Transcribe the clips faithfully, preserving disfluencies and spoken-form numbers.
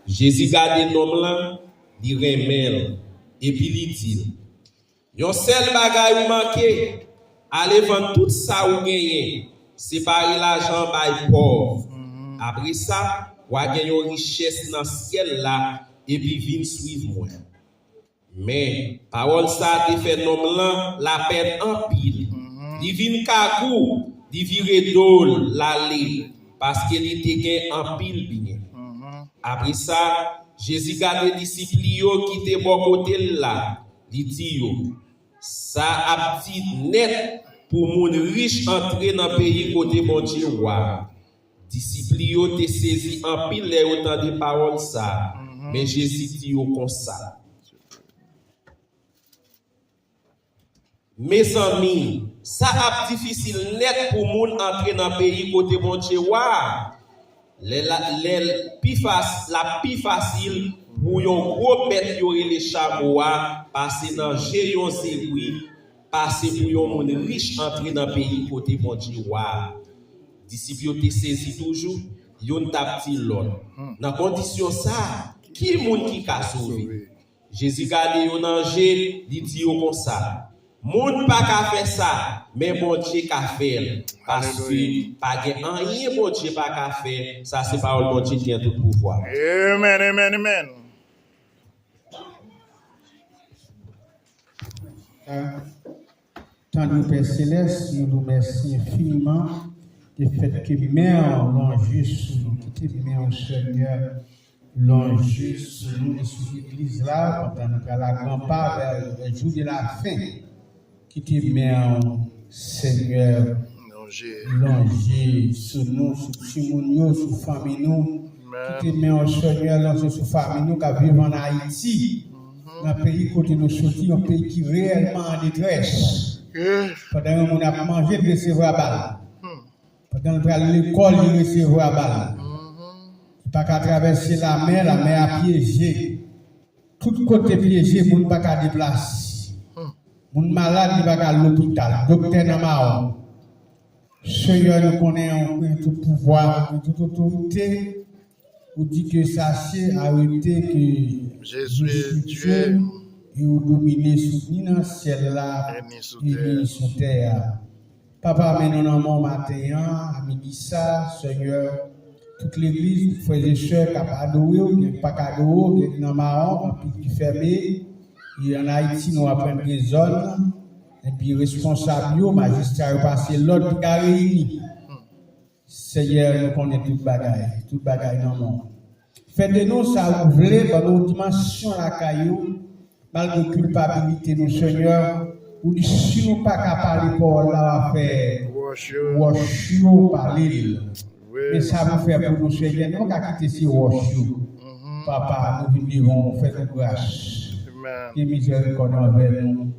Jezi gade nonm lan, li renmen l, epi li di l, yon sèl bagay ou manke, ale vann tout sa ou genyen, separe lajan an bay pòv. Apre sa, w a gen yon richès nan syèl la, epi vin swiv mwen. Men, pawòl sa a te fè nonm lan lapèn anpil. Li vin kagou, li vire do l, l ale, paske li te gen anpil byen. Apre sa, Jezi gade disip li yo ki te bò kote l la, li di yo, sa ap di nèt pou moun rich antre nan peyi kote Bondye wa. Disip li yo te sezi anpil lè yo tande pawòl sa a, men Jezi di yo konsa, mezanmi, sa ap difisil nèt pou moun antre nan peyi kote Bondye wa a. Lè l, lè l pi fas, l ap pi fasil pou yon gwo bèt yo rele chamo a pase nan je yon zebri, pase pou yon moun rich antre nan peyi kote Bondye wa a. Disip yo te sezi toujou, youn t ap di lòt, nan kondisyon sa a, ki moun ki ka sove? Jezi gade yo nan je, li di yo konsa, moun pa ka fè sa, men Bondye ka fè l, paske pa gen anyen Bondye pa ka fè. Sa se pawòl Bondye ki gen tout pouvwa. Amen, amen, amen. Tande Pè Selès, nou di w mèsi enfiniman de fèt ke men w lonje sou nou. Kite men w, Senyè, lonje sou nou e sou legliz la pandan nou pral a gran pa vè le jou de la fen. Kite men w, Senyè, lonje sou nou, sou timoun yo, sou fanmi nou. Kite men w, Senyè, lonje sou fanmi nou k ap viv ann Ayiti, nan peyi kote nou soti, yon peyi ki reyèlman an detrès. Pandan yon moun ap manje, l resevwa bal. Pandan l pral lekòl, li resevwa bal. Li pa ka travèse lamè, lamè a pyeje. Tout kote pyeje, moun pa ka deplase. Moun malad, li pa ka al lopital. Doktè nan mawon. Senyè, nou konnen ou gen tout pouvwa, ou gen tout otorite. Ou di ke sachè, arete ke Jezi se Dye e ou domine sou ni nan syèl la e ni sou tè a. Papa, men nou nan men w maten an, a midi sa, Senyè, tout legliz, tout frè e sè k ap adore w, gen k pa ka adore w, gen k nan mawon, anpil ki fèmen, e ann Ayiti, nou aprann gen zòn, epi responsab yo, majistra yo pase lòd pou ta reyini. Senyè, nou konnen tout bagay, tout bagay nan men w. Fè de nou sa ou vle, ban nou dimansyon lakay ou, malgre kilpabilite nou, Senyè, ou di si nou pa ka pale pawòl la, w a fè wòch yo pale l. Men sa nou fè pou nou, Senyè, nou pa ka kite se wòch yo. Papa, nou vin devan w, fè nou gras. Gen mizèrikòd anvè nou.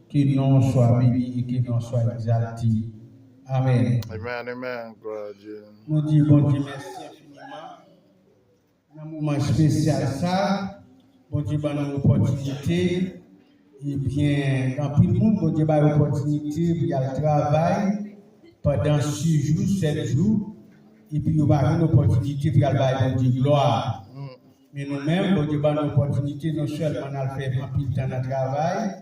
Ke non w swa beni e ke non w swa egzalte. Amèn. Amen, amen. Gloire à Dieu. Nou di Bondye mèsi enfiniman nan moman espesyal sa. Bondye ban nou opòtinite. Ebyen, gen anpil moun Bondye bay opòtinite pou y al travay pandan sis jou, sèt jou, epi yo pa jwenn opòtinite pou y al bay Bondye glwa. Men nou menm, Bondye ban nou opòtinite non sèlman n al fè anpil tan nan travay,